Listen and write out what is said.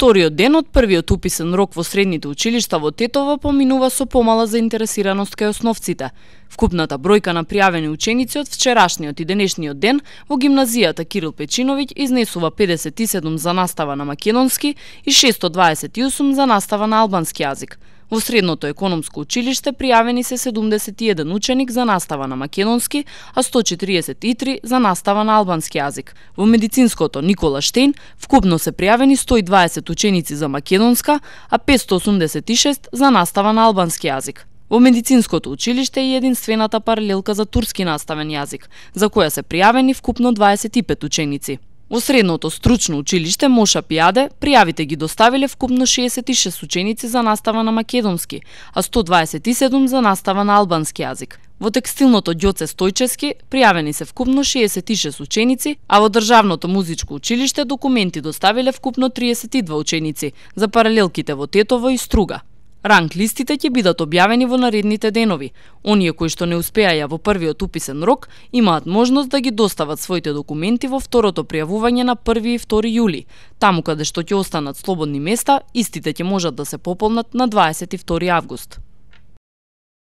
Вториот ден од првиот уписен рок во средните училишта во Тетово поминува со помала заинтересираност кај основците. Вкупната бројка на пријавени ученици од вчерашниот и денешниот ден во гимназијата Кирил Печиновиќ изнесува 57 за настава на македонски и 628 за настава на албански јазик. Во средното економско училиште пријавени се 71 ученик за настава на македонски, а 143 за настава на албански јазик. Во медицинското Никола Штејн вкупно се пријавени 120 ученици за македонска, а 586 за настава на албански јазик. Во медицинското училиште е единствената паралелка за турски наставен јазик, за која се пријавени вкупно 25 ученици. Во средното стручно училиште Моша Пијаде пријавите ги доставиле вкупно 66 ученици за настава на македонски, а 127 за настава на албански јазик. Во текстилното Ѓоце Стојчевски пријавени се вкупно 66 ученици, а во државното музичко училиште документи доставиле вкупно 32 ученици за паралелките во Тетово и Струга. Ранг листите ќе бидат објавени во наредните денови. Оние кои што не успеаја во првиот уписен рок имаат можност да ги достават своите документи во второто пријавување на 1 и 2 јули. Таму каде што ќе останат слободни места, истите ќе можат да се пополнат на 22 август.